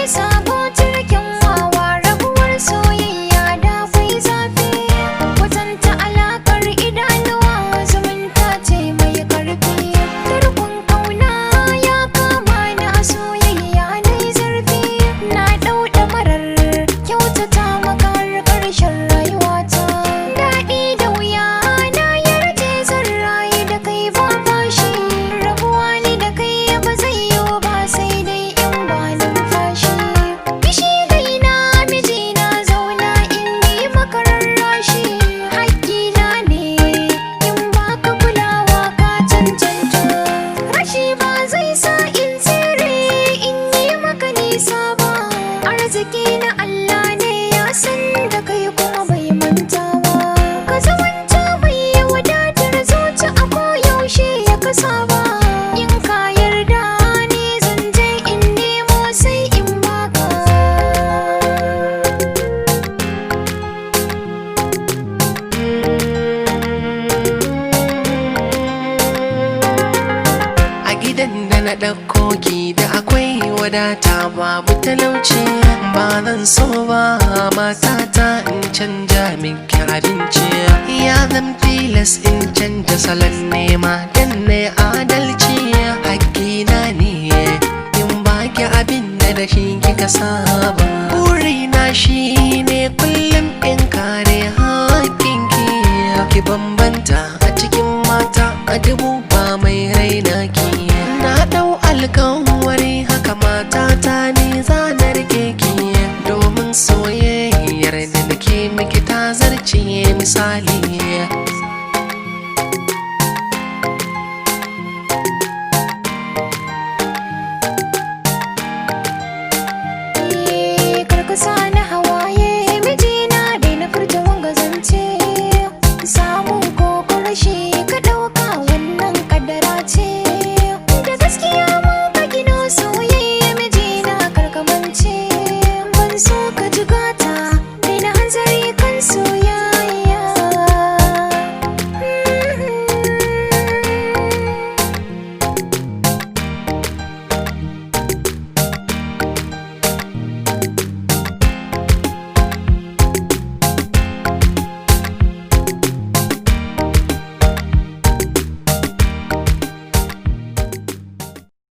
Sabo turken wawa, rabuwar soyayya da kwai zafi. Kwatanta alakar idanuwa, zumunta ce mai karfi. Tarkon kauna ya kama ni, a soyayya na yi zarfi. Na ɗau marar kyautata maka har ƙarshen rayuwata. Daɗi da wuya na yarje zan rayu da kai ba fashi. Rabuwa ni da kai ba zai yiwu ba, sai dai in ba numfashi. Kishi raina, mijina, zauna in yi maka rarrashi. Hakkina ne in baka kulawa, ka cancanta. Rashi ba zai sa in tsere in yi maka nisa ba. Arziki na Allah ne, ya san da kai kuma bai manta ba. Ka zamanta mai wadatar zuci a koyaushe ya kasa ba. In ka yarda, ni zan je in nemo sai in baka. A gidan da na ɗauko ki da akwai wadata, babu talauci. Ba zan so ba matata in canja miki abinci. Ya zan tilas in canja salon nema dan na adalci. Hakkina ne in baki abin da da shi kika saba. Burina shi ne kullum in kare hakkinki. Ki bambanta a cikin mata a dubu, ba mai raina ki. Na dau alkawari haka, matata, ne za na rike ki, domin soyayyar da nake miki ta zarce misali.